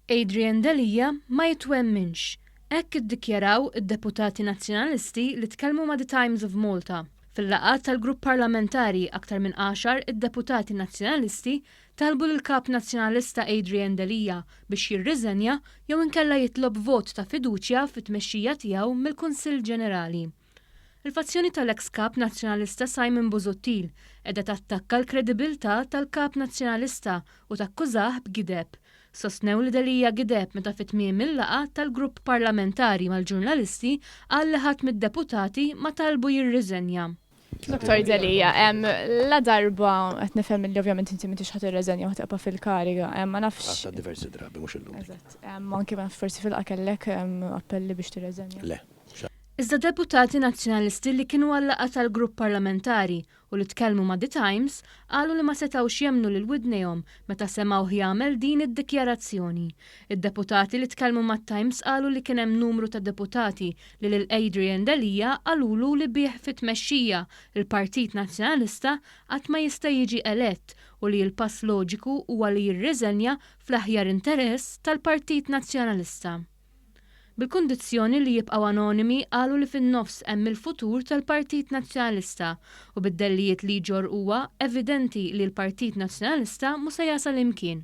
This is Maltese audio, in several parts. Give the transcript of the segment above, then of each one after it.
Adrian Delia ma jitwemminx. Hekk iddikjaraw id-deputati Nazzjonalisti li tkellmu ma' The Times of Malta. Fil-laqgħat tal-grupp parlamentari aktar minn għaxar id-deputati Nazzjonalisti talbu lill-Kap Nazzjonalista Adrian Delia biex jirriżenja jew inkella jitlob vot ta' fiduċja fit-tmexxija tiegħu mill-Kunsill Ġenerali. Il-fazzjoni tal-eks Kap Nazzjonalista Simon Busuttil qiegħda tattakka l-kredibilità tal-Kap Nazzjonalista u takkużah b'gideb. Sostnew li Delia gideb meta fi tmiem il-laqgħa tal-grupp parlamentari mal-ġurnalisti qal li ħadd mid-deputati ma talbu jirriżenja. Dottor Delia, la darba qed nifhem li ovvjament inti m'intix ħa tirreżenja u ħa tibqa' fil-kariga, ma nafx. Għadtha diversi drabi mhux illum. Eżatt. Anke ma nafx forsi fil-laqgħa kellek appelli biex tirreżenja. Le. Iżda deputati Nazzjonalisti li kienu għal-laqgħa tal-grupp parlamentari u li tkellmu ma' The Times qalu li ma setgħux jemmnu lil widnejhom meta semgħuh jagħmel din id-dikjarazzjoni. Id-deputati li tkellmu mat-Times qalu li kien hemm numru ta' deputati li lil Adrian Delia qalulu li bih fit-tmexxija l-Partit Nazzjonalista qatt ma jista' jiġi elett u li l-pass loġiku huwa li jirriżenja fl-aħjar interess tal-Partit Nazzjonalista. Bil-kundizzjoni li jibqgħu anonimi qalu li fin-nofs hemm il-futur tal-Partit Nazzjonalista u bid-dellijiet li jġorr huwa evidenti li l-Partit Nazzjonalista mhu se jasal imkien.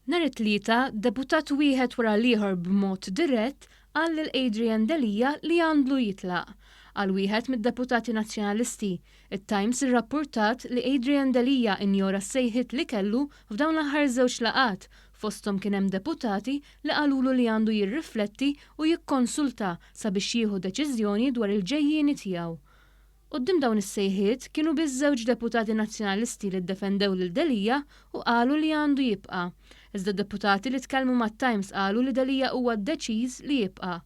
Nhar it-Tlieta, deputat wieħed wara l-ieħor b'mod dirett qal lil Adrian Delia li għandlu jitlaq. Qal wieħed mid-deputati Nazzjonalisti. It-Times irrappurtat li Adrian Delia injora s-sejħiet li kellu f'dawn l-aħħar żewġ laqgħat Fosthom kien hemm deputati li qalulu li għandu jirrifletti u jikkonsulta sabiex jieħu deċiżjoni dwar il-ġejjieni tiegħu. Quddiem dawn is-sejħiet, kienu biss żewġ deputati Nazzjonalisti li ddefendew lil Delia u qalu li għandu jibqa'. Iżda deputati li tkellmu mat-Times qalu li Delia huwa deċiż li jibqa'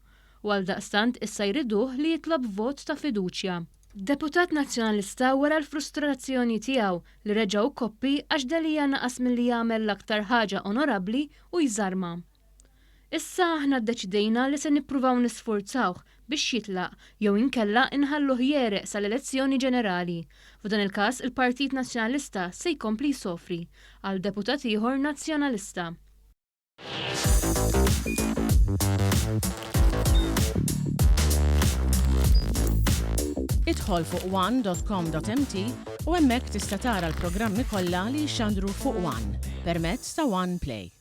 u għaldaqstant issa jriduh li jitlob vot ta' fiduċja. Deputat Nazzjonalista wera l-frustrazzjoni tiegħu li reġgħu koppi għax Delia naqas milli jagħmel l-aktar ħaġa onorabbli u jżarma. Issa aħna ddeċidejna li se nippruvaw nisfurzawh biex jitlaq jew inkella inħalluh jegħreq sal-elezzjoni ġenerali. F'dan il-każ il-Partit Nazzjonalista se jkompli jsofri, qal deputat ieħor Nazzjonalista. Idħol fuq one.com.mt u hemmhekk tista' tara l-programmi kollha li jixxandru fuq One permezz ta' One Play.